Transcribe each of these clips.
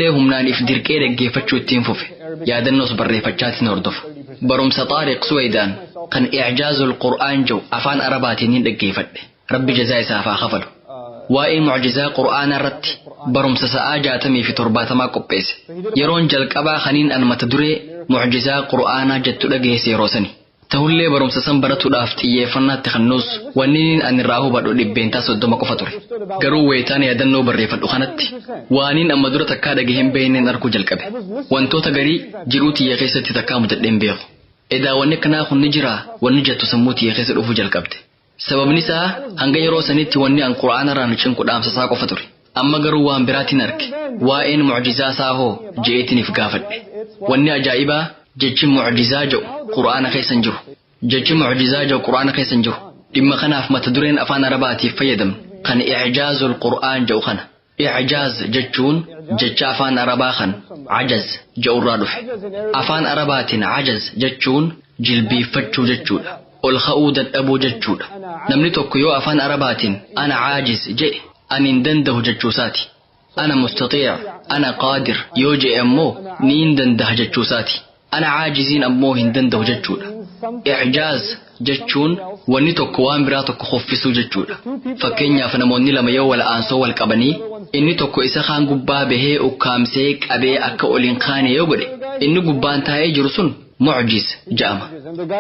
Humnaan if dirqee dhaggeeffachuu ittiin fufe. Yaadannoos barreeffachaatiin hordofa. Barumsa Xaariq Suweydaan kan Icjaazul Qur'aan jedhu afaan Arabaatiin hin dhaggeeffadhe. Rabbi jazaa isaaf haa kafalu. Waa'ee mucjizaa Qur'aanaa irratti barumsa sa'aa 60 fi 70 qopheesse. Yeroon jalqabaa kaniin an mata duree mucjizaa Qur'aanaa jettu dhageesse yeroo sani. Ta'ullee barumsa san baratuudhaaf xiyyeeffannaatti kennuus wanni ani irraa hubadhu 30% qofa ture. Garuu wayitaan yaadannoo barreeffadhu kanatti waaniin amma dura takkaa dhagahee hin beekneen arguu jalqabe. Wantoota garii jiruu tiyya keessatti takkaa mudadhee hin beeku. Edaa wanni akkanaa kun ni jiraa wanni jettu sammuu tiyya keessa dhufuu jalqabde. Sababni isaa hanga yeroo sanitti wanni an Qur'aana irraa nu cinqu dhaamsasaa qofa ture. Amma garuu waan biraatiin arge. Waa'een mucjizaa isaa hoo je'eetiniif gaafadhe. Wanni ajaa'ibaa, jechi mucjizaa jedhu Qur'aana keessa hin jiru. Jechi mucjizaa jedhu Qur'aana keessa hin jiru. Dhimma kanaaf mata dureen afaan Arabaatiif fayyadamnu kan Icjaazul Qur'aan jedhu kana. Icjaaz jechuun jecha afaan Arabaa kan عجز jedhu irraa dhufe. Afaan Arabaatiin عجز jechuun jilbiiffachuu jechuudha. Ol ka'uu dadhabuu jechuudha. Namni tokko yoo afaan Arabaatiin "أنا عاجز" jedhe, ani hin danda'u jechuusaati. "أنا مستطيع، أنا قادر" yoo jedhe ammoo niin danda'a jechuusaati. "أنا عاجز" iin ammoo hin danda'u jechuudha. Icjaaz jechuun wanni tokko waan biraa tokko hoffisuu jechuudha. Fakkeenyaaf, namoonni lama yoo wal aansoo wal qabanii, inni tokko isa kaan gubbaa bahee ukkaamsee qabee akka ol hin kaane yoo godhe, inni gubbaan taa'ee jiru sun معجز jedhama.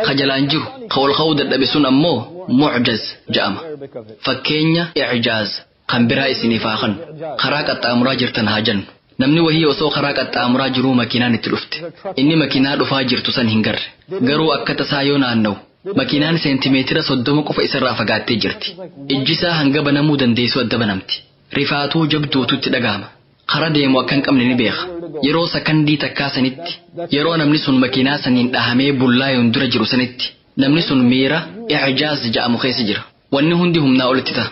Ka jalaan jiru ka ol ka'uu dadhabe sun ammoo معجز jedhama. Fakkeenya icjaaz kan biraa isiniif haa kennu. Karaa qaxxaamuraa jirtan haa jennu. Namni wahii osoo karaa qaxxaamuraa jiruu makiinaan itti dhufte. Inni makiinaa dhufaa jirtu san hin garre. Garuu akka tasaa yoo naanna'u, makiinaan seentimeetira 30 qofa isarraa fagaattee jirti. Ijji isaa hanga banamuu dandeessu adda banamti. Rifaatuu jabduutu itti dhagahama. Kara deemu akka hin qabne ni beeka. Yeroo sakandii takkaa sanitti, yeroo namni sun makiinaa saniin dhahamee bullaayuun dura jiru sanitti, namni sun miira icjaaz ja'amu keessa jira. Wanni hundi humnaa olitti ta'a.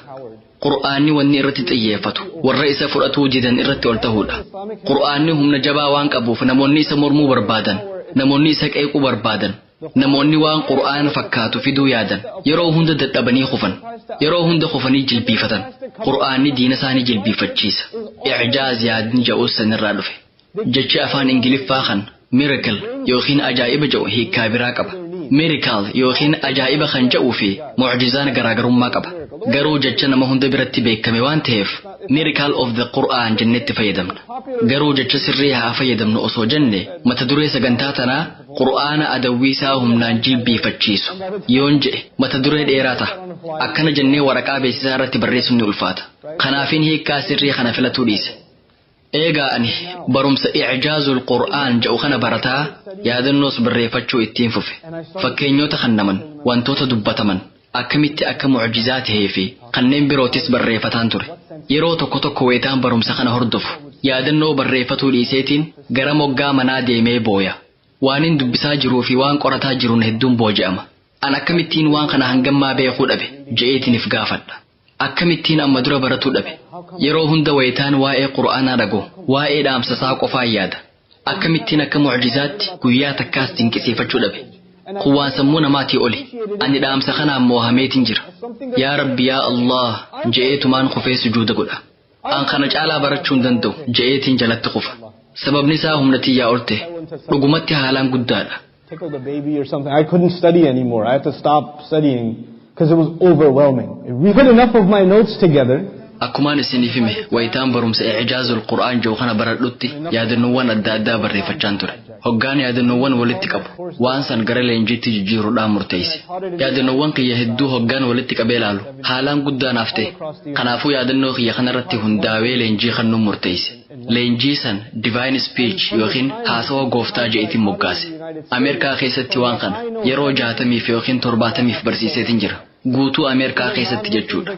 Qur'aanni wanni irratti xiyyeeffatu warra isa fudhatuu didan irratti ol ta'uudha. Qur'aanni humna jabaa waan qabuuf, namoonni isa mormuu barbaadan, namoonni isa qeequu barbaadan, namoonni waan Qur'aana fakkaatu fiduu yaadan yeroo hunda dadhabanii kufan, yeroo hunda kufanii jilbiifatan. Qur'aanni diina isaanii jilbiifachiisa. Icjaaz yaadni ja'uus sanirraa dhufe. Jechi afaan Ingiliffaa kan miracle yookiin ajaa'iba jedhu hiikkaa biraa qaba. Miracle yookiin ajaa'iba kan jedhuu fi mucjizaan garaagarummaa qaba. Garuu jecha nama hunda biratti beekame waan ta'eef, miracle of the Quran jennetti fayyadamna. Garuu jecha sirrii haa fayyadamnu osoo jenne, mata duree sagantaa tanaa "Qur'aana adawwiisaa humnaan jilbiifachiisu" yoon jedhe mata duree dheeraa ta'a. Akkana jennee waraqaa beeksisaa irratti barreessuun ni ulfaata. Kanaafin hiikkaa sirrii kana filatuu dhiise. Eegaa ani barumsa Icjaazul Qur'aan jedhu kana barataa yaadannoos barreeffachuu ittiin fufe. Fakkeenyota kannaman, wantoota dubbataman, akkamitti akka mucjizaa tahee fi kanneen birootis barreeffataan ture. Yeroo tokko tokko weetaan barumsa kana hordofu yaadannoo barreeffatuu dhiiseetiin gara moggaa manaa deemee booya. Waanin dubbisaa jiruu fi waan qorataa jiruun hedduun booji'ama. An akkamittiin waan kana hangammaa beekuu dhabe je'eetiniif gaafadha. Akkamittiin amma dura baratuu dhabe? Yeroo hunda wayitaan waa'ee Qur'aanaa dhago waa'ee dhaamsasaa qofaan yaada. Akkamittiin akka mucjizaatti guyyaa takkaas dinqisiifachuu dhabe? Kun waan sammuu namaatii oli. Ani dhaamsa kanaan moohameetiin jira. "Yaa Rabbi, yaa Allah" je'eetumaan kufee sujuuda godha. An kana caalaa barachuu hin danda'u je'eetiin jalatti kufa. Sababni isaa humna tiyyaa ol ta'e. Dhugumatti haalaan guddaadha. Tickle the baby or something. I couldn't study anymore. I had to stop studying because it was overwhelming. We put enough of my notes together. Akkumaan isiniif hime, wayitaan barumsa Icjaazul Qur'aan jiru kana baradhutti yaadannoowwan adda addaa barreeffachaan ture. Hoggaan yaadannoowwan walitti qabu waan san gara leenjiitti jijjiiruudhaan murteesse. Yaadannoowwan kiyya hedduu hoggaan walitti qabee ilaalu haalaan guddaa naaf ta'e. Kanaafuu yaadannoo kiyya kanarratti hundaa'ee leenjii kennuun murteesse. Leenjii san Divine Speech yookiin haasawa gooftaa je'eetiin moggaase. Ameerikaa keessatti waan kana yeroo 60f yookiin 70f barsiiseetiin jira. Guutuu Ameerikaa keessatti jechuudha.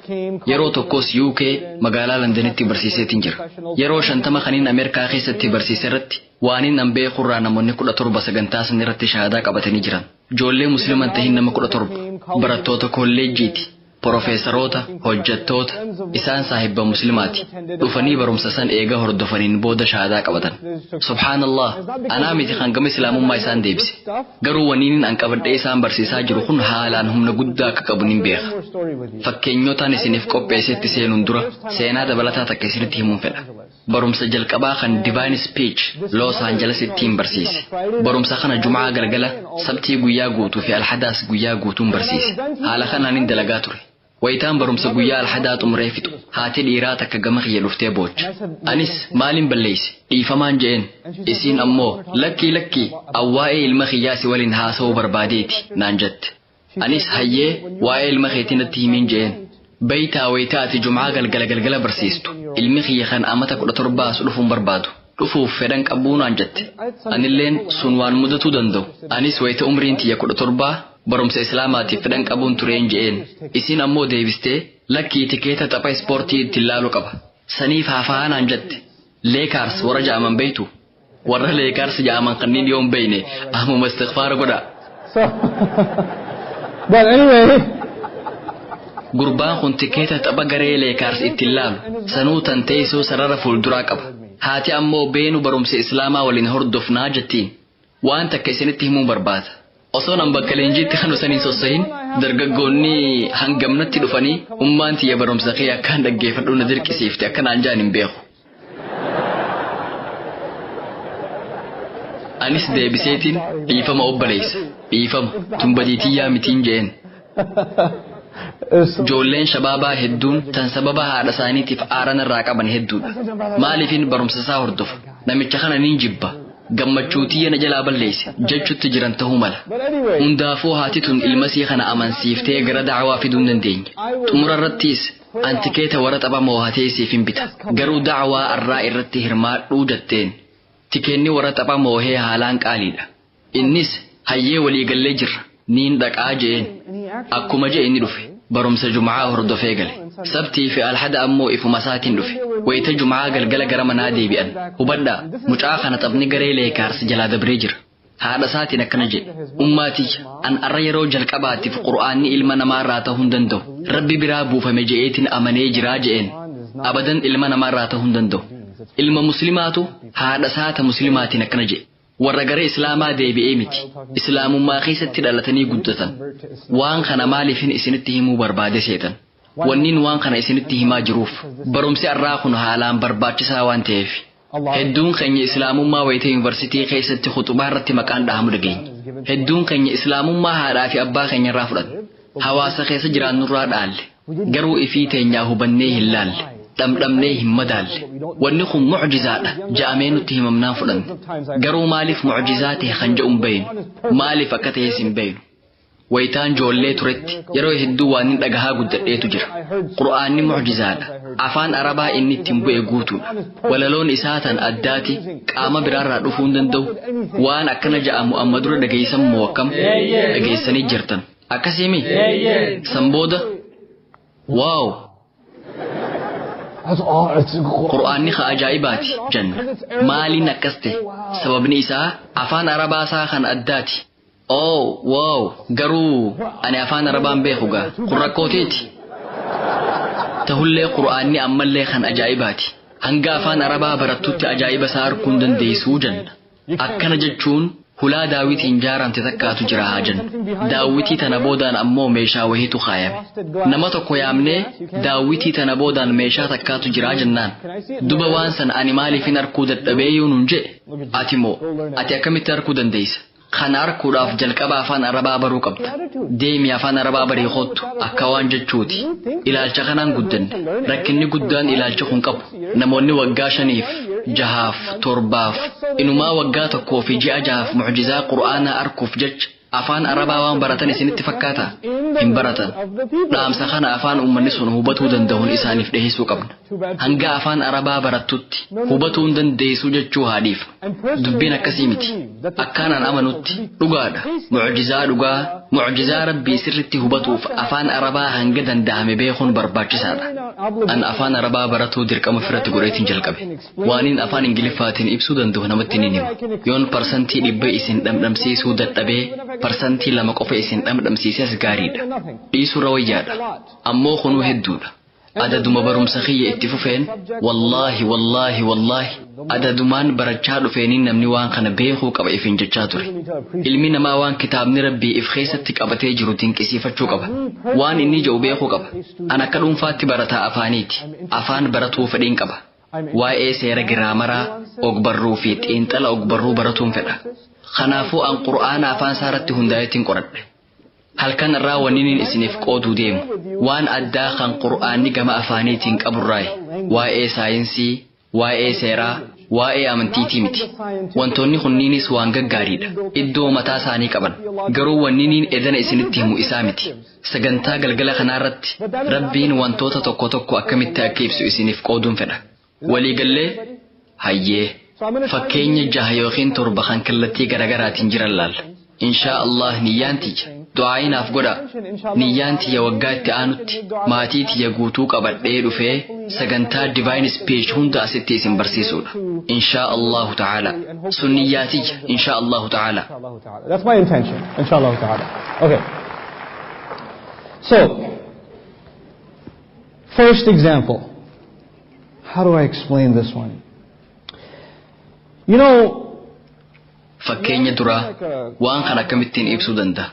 Yeroo tokkos UK magaalaa Londonitti barsiiseetiin jira. Yeroo 50 kaniin Ameerikaa keessatti barsiise irratti waaniin an beekurraa namoonni 17 sagantaa san irratti shahaadaa qabatanii jiran. Ijoollee musliiman tahin nama 17 barattoota kolleejjiiti. Profeesaroota, hojjettoota, isaan saahibba muslimaati. Dhufanii barumsa san eega hordofaniin booda shahaadaa qabatan. Subhaanallah, anaa miti kan gama islaamummaa isaan deebise. Garuu waniinin an qabadhee isaan barsiisaa jiru kun haalaan humna guddaa akka qabu nin beeka. Fakkeenyotaan isiniif qopheessetti seenuun dura seenaa dabalataa takka isinitti himuun fedha. Barumsa jalqabaa kan Divine Speech Los Angeles ittiin barsiise. Barumsa kana Jumaa galgala, Sabtii guyyaa guutuu fi Alhadaas guyyaa guutuun barsiise. Haala kanaanin dalagaa ture. Wayitaan barumsa guyyaa Alhadaa xumuree fixu haati dhiiraa takka gama kiyya dhuftee boocha. Anis maalin balleeyse dhiifamaan je'een. Isiin ammoo lakkii lakkii awwaa'ee ilma kiyyaa si waliin haasa'uu barbaadeeti naan jette. Anis hayyee waa'ee ilma keetii natti himiin je'een. Baytaa wayitaa ati Jumaa galgala galgala barsiistu ilmi kiyya kan amata 17 as dhufuun barbaadu. Dhufuuf fedhan qabuu naan jette. Anilleen sun waan mudatuu danda'u. Anis wayita umriin tiyya 17 barumsa islaamaatiif fedhan qabuun tureen je'een. Isiin ammoo deebistee lakkii tikeeta tapha ispoortii ittiin laalu qaba. Saniif haafaa naan jette. Leekaars warra ja'aman beeytu. Warra Leekaars ja'aman kanneen yoo hin beeyne ammuma istighfaara godhaa. So, but anyway, Gurbaan kun tikeeta tapha garee Leekaars ittiin laalu sanuu tan teessoo sarara fuulduraa qaba. Haati ammoo beenu barumsa islaamaa waliin hordofnaa jettiin. Waan takka isinitti himuun barbaada. Osoo nan bakka leenjiitti kan osoo hin sossohin dargaggoonni hangamnatti dhufanii ummaan tiyya barumsa kee akkaan dhaggeeffadhu na dirqisiifte akkanaan jaan hin beeku. Anis deebiseetiin dhiifama obboleessa dhiifama tun badii tiyyaa mitiin je'een. Ijoolleen shabaabaa hedduun tan sababa haadha isaaniitiif aaran irraa qaban hedduudha. Maaliifin barumsa isaa hordofa? Namicha kana nin jibba. Gammachuu tiyya na jalaa balleesse jechutti jiran ta'uu mala. Hundaafuu haati tun ilmasii kana amansiiftee gara da'awaa fiduu hin dandeenye. Xumura irrattis an tikeeta warra tapha moohatee siif hin bita. Garuu da'awaa arraa irratti hirmaadhuu jetteen. Tikeenni warra tapha moohee haalaan qaaliidha. Innis hayyee waliigallee jirra. Niin dhaqaa je'een. Akkuma je'e inni dhufe. Barumsa Jumaa hordofee gale. Sabtii fi Alhada ammoo ifuma isaatiin dhufe. Wayita Jumaa galgala gara manaa deebi'an. Hubadhaa, mucaa kana taphni garee Leekaars jalaa dabree jira. Haadha isaatiin akkana jedhe. Ummaatiyya, an arra yeroo jalqabaatiif Qur'aanni ilma namaarraa ta'uu hin danda'u. Rabbi biraa buufame je'eetiin amanee jiraa je'een. Abadan ilma namaarraa ta'uu hin danda'u. Ilma muslimaatu haadha isaata muslimaatiin akkana jedhe. Warra gara islaamaa deebi'ee miti. Islaamummaa keessatti dhalatanii guddatan. Waan kana maaliifin isinitti himuu barbaade seetan? Wanniin waan kana isinitti himaa jiruuf barumsi arraa kun haalaan barbaachisaa waan ta'eef. Hedduun keenya islaamummaa wayita yuunivarsiitii keessatti khutubaa irratti maqaan dhahamu dhageenya. Hedduun keenya islaamummaa haadhaa fi abbaa keenya irraa fudhanne. Hawaasa keessa jiraannurraa dhaalle. Garuu ifii teenyaa hubannee hin laalle. Dhamdhamnee hin madaalle. Wanni kun mucjizaadha ja'amee nutti himamnaan fudhanne. Garuu maaliif mucjizaa ta'e kan jedhu hin beeynu. Maaliif akka ta'es hin beeynu. Wayitaan joollee turetti yeroo hedduu waan hin dhagahaa guddadheetu jira. Qur'aanni mucjizaadha. Afaan Arabaa inni ittiin bu'e guutuudha. Walaloon isaa tan addaati qaama biraarraa dhufuu hin danda'u. Waan akkana ja'amu amma dura dhageessan moo akkam dhageessanii jirtan. Akkasiimi? San booda waaw That's all. It's Qur'aanni ka ajaa'ibaati jenna. Maaliin akkas ta'e? Sababni isaa afaan Arabaa isaa kan addaati. Oh, wow, garuu ani afaan Arabaan beeku gaa. Kun rakkooteeti. Tahullee Qur'aanni ammallee kan ajaa'ibaati. Hanga afaan Arabaa barattutti ajaa'iba isaa arguu hin dandeessuu jenna. Akkana jechuun hulaa daawitiin jaaramte takkaatu jira haa jennu. Daawitii tana boodaan ammoo meeshaa wahiitu kaayame. Nama tokko yaamnee daawitii tana boodaan meeshaa takkaatu jira jennaan. Duba waan san ani maaliifin arkuu dadhabee yoo nuun jedhe ati moo ati akkamitti arkuu dandeessa? Kana arkuudhaaf jalqaba afaan Arabaa baruu qabda. Deemi afaan Arabaa barii kottu akka waan jechuuti. Ilaalcha kanaan guddanne. Rakkinni guddaan ilaalcha kun qabu. Namoonni waggaa 5f, 6f, 7f, inumaa waggaa 1 fi ji'a 6f mucjizaa Qur'aanaa arkuuf jecha afaan Arabaa waan baratan isinitti fakkaata? Hin baratan. Dhaamsa kana afaan uummanni sun hubatuu danda'uun isaaniif dhiyeessuu qabna. Hanga afaan Arabaa barattutti hubatuu hin dandeessuu jechuu haa dhiifnu. Dubbiin akkasii miti. Akkaan an amanutti dhugaadha. Mucjizaa dhugaa, mucjizaa Rabbii sirritti hubatuuf afaan Arabaa hanga danda'ame beekuun barbaachisaadha. An afaan Arabaa baratuu dirqama ofirratti godheetiin jalqabe. Waaniin afaan Ingiliffaatiin ibsuu danda'u namatti ni hima. Yoon 100% isin dhamdhamsiisuu dadhabee 2% qofa isin dhamdhamsiises gaariidha. Dhiisurra wayyaadha. Ammoo kunuu hedduudha. Adaduma barumsa kiyya itti fufeen, wallaahi, wallaahi, wallaahi, adadumaan barachaa dhufeeniin namni waan kana beekuu qaba ifin jechaa ture. Ilmi namaa waan kitaabni Rabbii if keessatti qabatee jiru dinqisiifachuu qaba. Waan inni jedhu beekuu qaba. An akka dhuunfaatti barataa afaaniiti. Afaan baratuu fedhiin qaba. Waa'ee seera giraamaraa, ogbarruu fi xiinxala ogbarruu baratuun fedha. Kanaafuu an Qur'aana afaan isaarratti hundaa'eetiin qoradhe. Halkan irraa wanniin isiniif qooduu deemu waan addaa kan Qur'aanni gama afaaniitiin qaburraayi. Waa'ee saayinsii, waa'ee seeraa, waa'ee amantiitii miti. Wantoonni kunniinis waan gaggaariidha. Iddoo mataa isaanii qaban. Garuu wanniniin edana isinitti himu isaa miti. Sagantaa galgala kanaarratti Rabbiin wantoota tokko tokko akkamitti akka ibsu isiniif qooduun fedha. Waliigallee? Hayyee. Fakkeenya jaha yookiin torba kan kallattii garagaraatiin jiran laalla. Inshaa Allah niyyaan tiyya. Du'aayinaaf godha. Niyyaan tiyya waggaa itti aanutti maatii tiyya guutuu qabadhee dhufee sagantaa Divine Speech hunda asitti isin barsiisuudha. Inshaa Allahu ta'ala. Sun niyyaa tiyya. Inshaa Allahu ta'ala. That's my intention, inshallah ta'ala. Okay. So, first example. How do I explain this one? You know, Fakkeenya duraa, waan kana akkamittiin ibsuu danda'a?